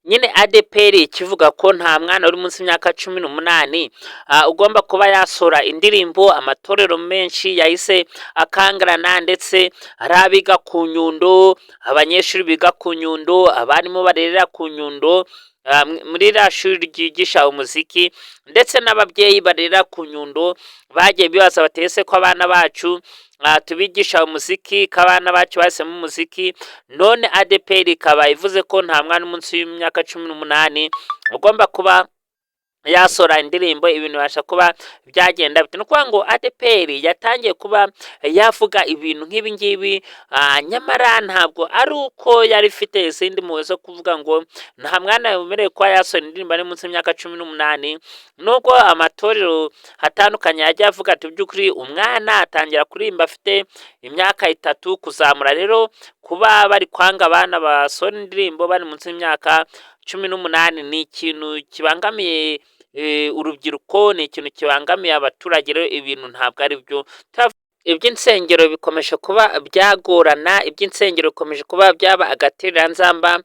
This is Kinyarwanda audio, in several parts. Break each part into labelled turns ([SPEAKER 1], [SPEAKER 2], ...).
[SPEAKER 1] Nyine ADEPR ikivuga ko nta mwana uri munsi y'imyaka 18 ugomba kuba yasohora indirimbo, amatorero menshi yahise akangarana, ndetse ari abiga ku Nyundo, abanyeshuri biga ku Nyundo, abarimu barerera ku Nyundo, muri ririya shuri ryigisha umuziki, ndetse n'ababyeyi barerera ku Nyundo bagiye bibaza bati: "Ese ko abana bacu tubigisha umuziki, ko abana bacu bahisemo umuziki, none ADEPR ikaba ivuze ko nta mwana munsi y'imyaka 18 ugomba kuba yasohora indirimbo, ibintu bibasha kuba byagenda bite?" Ni ukuvuga ngo ADEPR yatangiye kuba yavuga ibintu nk'ibi ngibi, nyamara ntabwo ari uko yari ifite izindi mpuhwe zo kuvuga ngo nta mwana wemerewe kuba yasohora indirimbo ari munsi y'imyaka 18, nubwo amatorero atandukanye yagiye avuga ati: "By'ukuri umwana atangira kuririmba afite imyaka 3 kuzamura." Rero kuba bari kwanga abana basohora indirimbo bari munsi y'imyaka 18 ni ikintu kibangamiye urubyiruko, ni ikintu kibangamiye abaturage. Rero ibintu ntabwo ari byo. Iby'insengero bikomeje kuba byagorana, iby'insengero bikomeje kuba byaba agatereranzamba.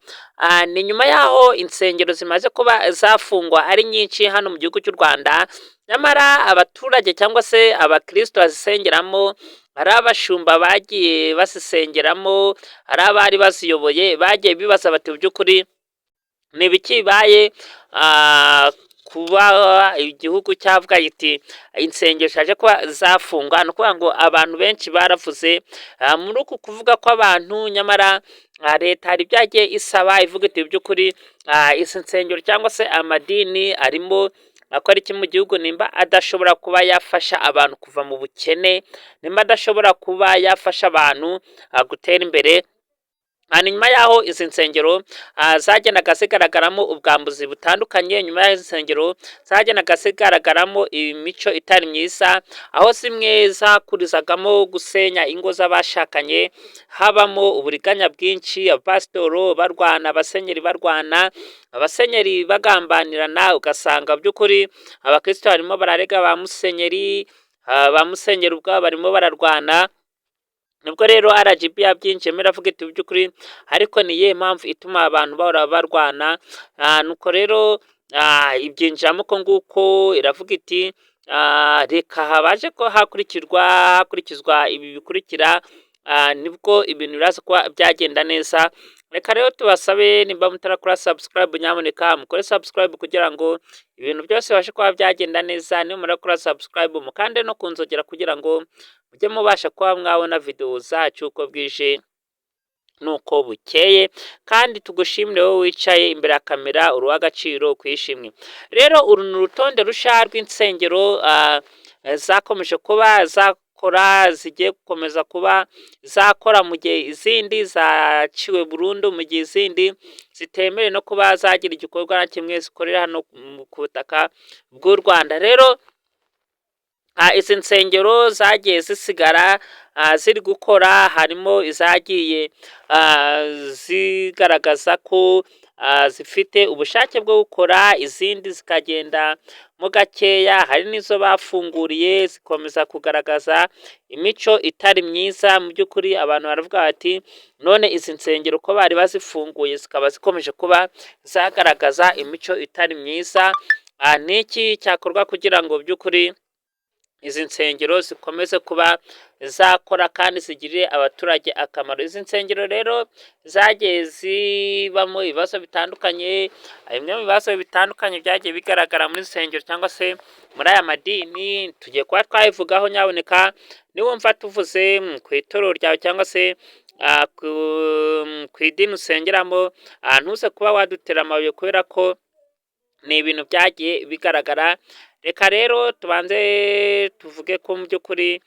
[SPEAKER 1] Ni nyuma y'aho insengero zimaze kuba zafungwa ari nyinshi hano mu gihugu cy'u Rwanda, nyamara abaturage cyangwa se abakristo bazisengeramo, ari abashumba bagiye bazisengeramo, ari abari baziyoboye, bagiye bibaza bati: "By'ukuri ni ibiki bibaye?" Kuba igihugu cyavuga kiti insengero zishaje kuba zafungwa, ni ukuvuga ngo abantu benshi baravuze. Muri uku kuvuga kw'abantu, nyamara leta hari ibyo yagiye isaba, ivuga iti: "By'ukuri izi nsengero cyangwa se amadini arimo akora iki mu gihugu nimba adashobora kuba yafasha abantu kuva mu bukene, nimba adashobora kuba yafasha abantu gutera imbere?" Nyuma y'aho izi nsengero zagendaga zigaragaramo ubwambuzi butandukanye, nyuma y'aho izi nsengero zagendaga zigaragaramo imico itari myiza, aho zimwe zakurizagamo gusenya ingo z'abashakanye, habamo uburiganya bwinshi, abapasitoro barwana, abasenyeri barwana, abasenyeri bagambanirana, ugasanga by'ukuri abakristo barimo bararega ba musenyeri, ba musenyeri ubwabo barimo bararwana. Nibwo rero RGB yabyinjiyemo, iravuga iti: "By'ukuri ariko ni iyihe mpamvu ituma abantu bahora barwana?" Nuko rero ibyinjiramo uko nguko, iravuga iti: "Reka habaje ko hakurikizwa ibi bikurikira, nibwo ibintu biraza kuba byagenda neza." Reka rero tubasabe, nimba mutarakora subscribe, nyamuneka mukore subscribe kugira ngo ibintu byose bibashe kuba byagenda neza. Nimumara gukora subscribe, mukande no ku nzogera kugira ngo mujye mubasha kuba mwabona videwo zacu uko bwije nuko bukeye. Kandi tugushimire wowe wicaye imbere ya kamera, uri uw'agaciro kwishimwe. Rero uru ni urutonde rushya rw'insengero zakomeje kuba zakora, zigiye gukomeza kuba zakora, mu gihe izindi zaciwe burundu, mu gihe izindi zitemerewe no kuba zagira igikorwa na kimwe zikorera hano ku butaka bw'u Rwanda. Rero izi nsengero zagiye zisigara ziri gukora, harimo izagiye zigaragaza ko zifite ubushake bwo gukora, izindi zikagenda mo gakeya, hari n'izo bafunguriye zikomeza kugaragaza imico itari myiza. Mu by'ukuri abantu baravuga bati: "None izi nsengero ko bari bazifunguye zikaba zikomeje kuba zagaragaza imico itari myiza, ni iki cyakorwa kugira ngo by'ukuri izi nsengero zikomeze kuba zakora kandi zigirire abaturage akamaro?" Izi nsengero rero zagiye zibamo ibibazo bitandukanye. Bimwe mu bibazo bitandukanye byagiye bigaragara muri nsengero cyangwa se muri aya madini tugiye kuba twabivugaho. Nyabuneka niwumva tuvuze ku itorero ryawe cyangwa se ku idini usengeramo, ntuze kuba wadutera amabuye kubera ko ni ibintu byagiye bigaragara. Reka rero tubanze tuvuge ko mu by'ukuri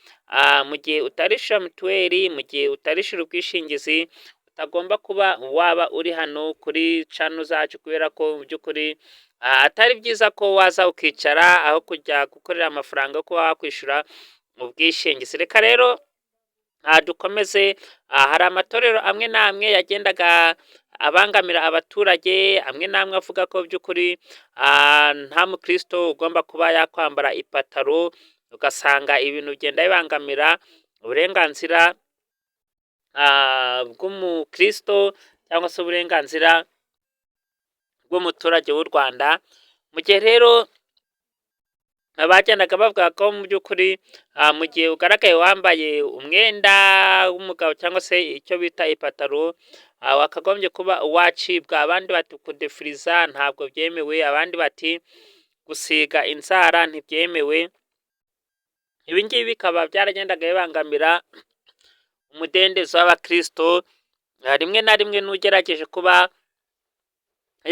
[SPEAKER 1] mu gihe utarishyura mituweli, mu gihe utarishyura ubwishingizi, utagomba kuba waba uri hano kuri channel zacu, kubera ko mu by'ukuri atari byiza ko waza ukicara aho kujya gukorera amafaranga yo kuba wakwishyura ubwishingizi. Reka rero dukomeze. Hari amatorero amwe n'amwe yagendaga abangamira abaturage, amwe n'amwe avuga ko by'ukuri nta mukristo ugomba kuba yakwambara ipataro, ugasanga ibintu bigenda bibangamira uburenganzira bw'umukristo cyangwa se uburenganzira bw'umuturage. bw'umuturage w'u Rwanda. Mu gihe rero bagendaga bavuga ko mu by'ukuri mu gihe ugaragaye wambaye umwenda w'umugabo cyangwa se icyo bita ipataro, wakagombye kuba wacibwa, abandi bati kudefiriza ntabwo byemewe, abandi bati gusiga inzara ntibyemewe. Ibi ngibi bikaba byaragendaga bibangamira umudendezo w'abakristo, rimwe na rimwe n'ugerageje kuba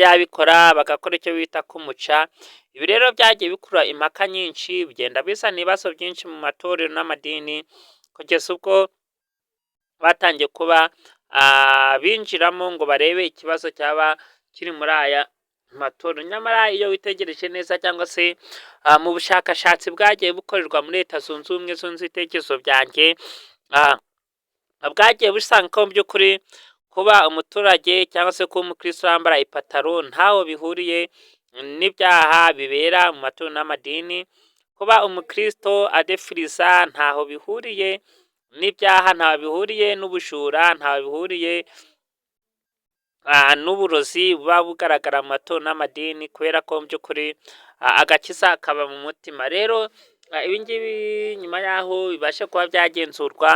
[SPEAKER 1] yabikora bagakora icyo bita kumuca. Ibi rero byagiye bikurura impaka nyinshi, bigenda bizana ibibazo byinshi mu matorero n'amadini, kugeza ubwo batangiye kuba binjiramo ngo barebe ikibazo cyaba kiri muri aya matorero. Nyamara iyo witegereje neza cyangwa se mu bushakashatsi bwagiye bukorerwa muri Leta Zunze Ubumwe zunze ibitekerezo byanjye, bwagiye busanga ko mu by'ukuri kuba umuturage cyangwa se kuba umukristo yambara ipataro ntaho bihuriye n'ibyaha bibera mu matorero n'amadini, kuba umukristo adefiriza ntaho bihuriye n'ibyaha, ntaho bihuriye n'ubujura, ntaho bihuriye n'uburozi buba bugaragara mu matorero n'amadini, kubera ko mu by'ukuri agakiza kaba mu mutima. Rero ibi ngibi nyuma y'aho bibasha kuba byagenzurwa,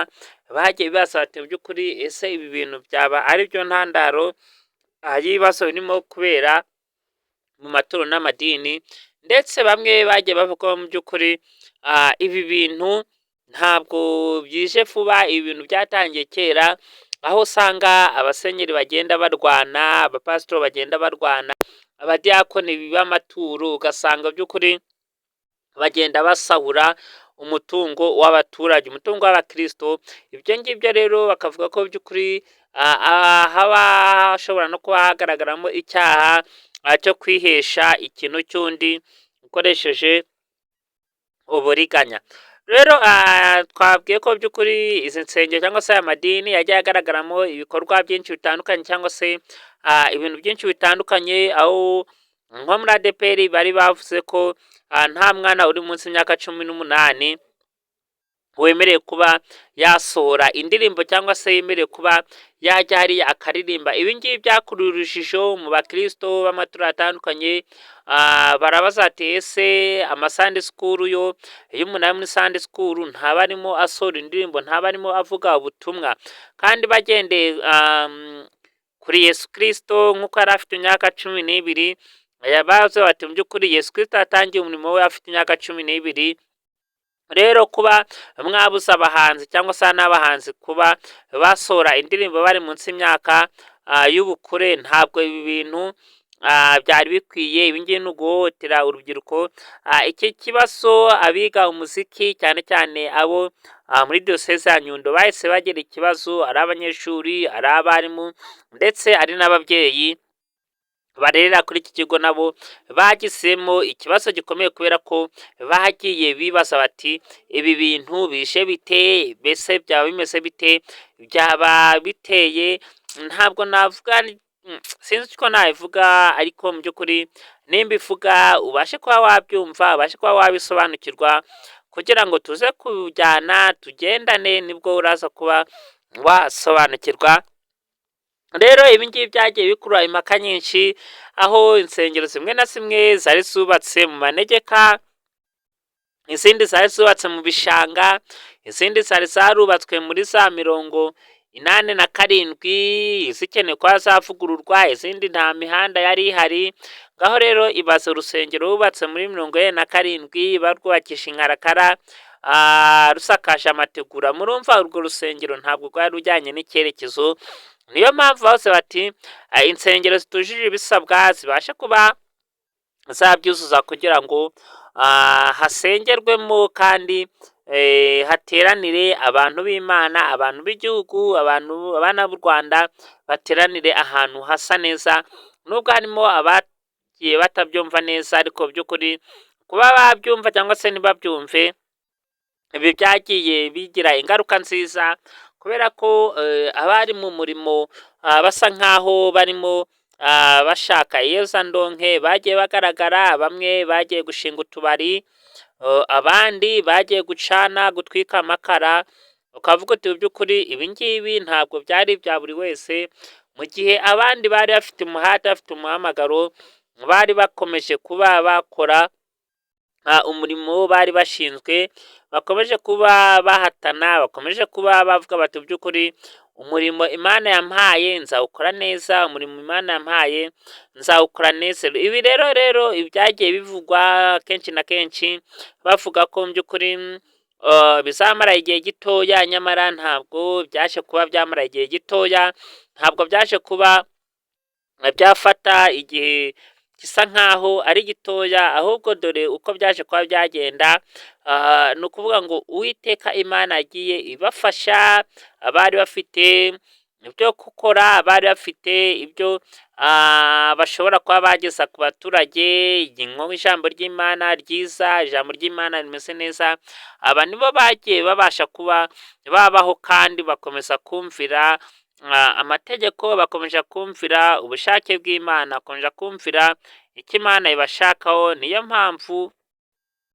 [SPEAKER 1] bagiye bibaza bati mu by'ukuri ese ibi bintu byaba ari byo ntandaro y'ibibazo birimo kubera mu matorero n'amadini? Ndetse bamwe bagiye bavuga ko mu by'ukuri ibi bintu ntabwo byije vuba, ibi bintu byatangiye kera, aho usanga abasenyeri bagenda barwana, abapasitori bagenda barwana, abadiyakoni biba amaturo, ugasanga by'ukuri bagenda basahura umutungo w'abaturage, umutungo w'abakristo. Ibyo ngibyo rero bakavuga ko by'ukuri haba hashobora no kuba hagaragaramo icyaha cyo kwihesha ikintu cy'undi ukoresheje uburiganya. Rero twabwiye ko by'ukuri izi nsengero cyangwa se aya madini yagiye agaragaramo ibikorwa byinshi bitandukanye cyangwa se ibintu byinshi bitandukanye, aho nko muri ADEPR bari bavuze ko nta mwana uri munsi y'imyaka 18 wemerewe kuba yasohora indirimbo cyangwa se yemerewe kuba yajya hariya akaririmba. Ibi ngibi byakuruye urujijo mu bakristo b'amatorero atandukanye, barabaza bati ese ama Sunday school yo, iyo umuntu ari muri Sunday school ntaba arimo asohora indirimbo, ntaba arimo avuga ubutumwa? Kandi bagendeye kuri Yesu Kristo nk'uko yari afite imyaka 12, bavuze bati mu by'ukuri Yesu Kristo yatangiye umurimo we afite imyaka 12. Rero kuba mwabuza abahanzi cyangwa se n'abahanzi kuba basohora indirimbo bari munsi y'imyaka y'ubukure, ntabwo ibi bintu byari bikwiye, ibi ngibi ni uguhohotera urubyiruko. Iki kibazo abiga umuziki cyane cyane abo muri diyoseze ya Nyundo bahise bagira ikibazo, ari abanyeshuri, ari abarimu ndetse ari n'ababyeyi barerera kuri iki kigo, nabo bagizemo ikibazo gikomeye kubera ko bagiye bibaza bati ibi bintu bije bite? Mbese byaba bimeze bite? Byaba biteye, ntabwo navuga, sinzi uko nabivuga, ariko mu by'ukuri nimba ivuga ubashe kuba wabyumva, ubashe kuba wabisobanukirwa, kugira ngo tuze kujyana tugendane, nibwo uraza kuba wasobanukirwa. Rero ibi ngibi byagiye bikurura impaka nyinshi, aho insengero zimwe na zimwe zari zubatse mu manegeka, izindi zari zubatse mu bishanga, izindi zari zarubatswe muri za 87 zikeneye kuba zavugururwa, izindi nta mihanda yari ihari. Ngaho rero ibaze urusengero wubatse muri 47, barwubakisha inkarakara, rusakaje amategura, murumva urwo rusengero ntabwo rwari rujyanye n'icyerekezo. Niyo mpamvu bose bati insengero zitujuje ibisabwa zibashe kuba zabyuzuza kugira ngo hasengerwemo kandi hateranire abantu b'Imana, abantu b'igihugu, abantu abana b'u Rwanda bateranire ahantu hasa neza, nubwo harimo abagiye batabyumva neza, ariko by'ukuri kuba babyumva cyangwa se ntibabyumve, ibi byagiye bigira ingaruka nziza kubera ko abari mu murimo basa nkaho barimo bashaka iyezandonke bagiye bagaragara, bamwe bagiye gushinga utubari, abandi bagiye gucana, gutwika amakara, ukavuga uti mu by'ukuri ibi ngibi ntabwo byari ibya buri wese. Mu gihe abandi bari bafite umuhate, bafite umuhamagaro, bari bakomeje kuba bakora umurimo bari bashinzwe, bakomeje kuba bahatana, bakomeje kuba bavuga bati: "By'ukuri umurimo Imana yampaye nzawukora neza, umurimo Imana yampaye nzawukora neza." Ibi rero ibyagiye bivugwa kenshi na kenshi, bavuga ko mu by'ukuri bizamara igihe gitoya, nyamara ntabwo byaje kuba byamara igihe gitoya, ntabwo byaje kuba byafata igihe gisa nkaho ari gitoya, ahubwo dore uko byaje kuba byagenda. Ni ukuvuga ngo Uwiteka Imana yagiye ibafasha, abari bafite ibyo gukora, bari bafite ibyo bashobora kuba bageza ku baturage, ijambo ry'Imana ryiza, ijambo ry'Imana rimeze neza, aba nibo bagiye babasha kuba babaho kandi bakomeza kumvira amategeko, bakomeza kumvira ubushake bw'Imana, bakomeza kumvira icyo Imana ibashakaho. Niyo mpamvu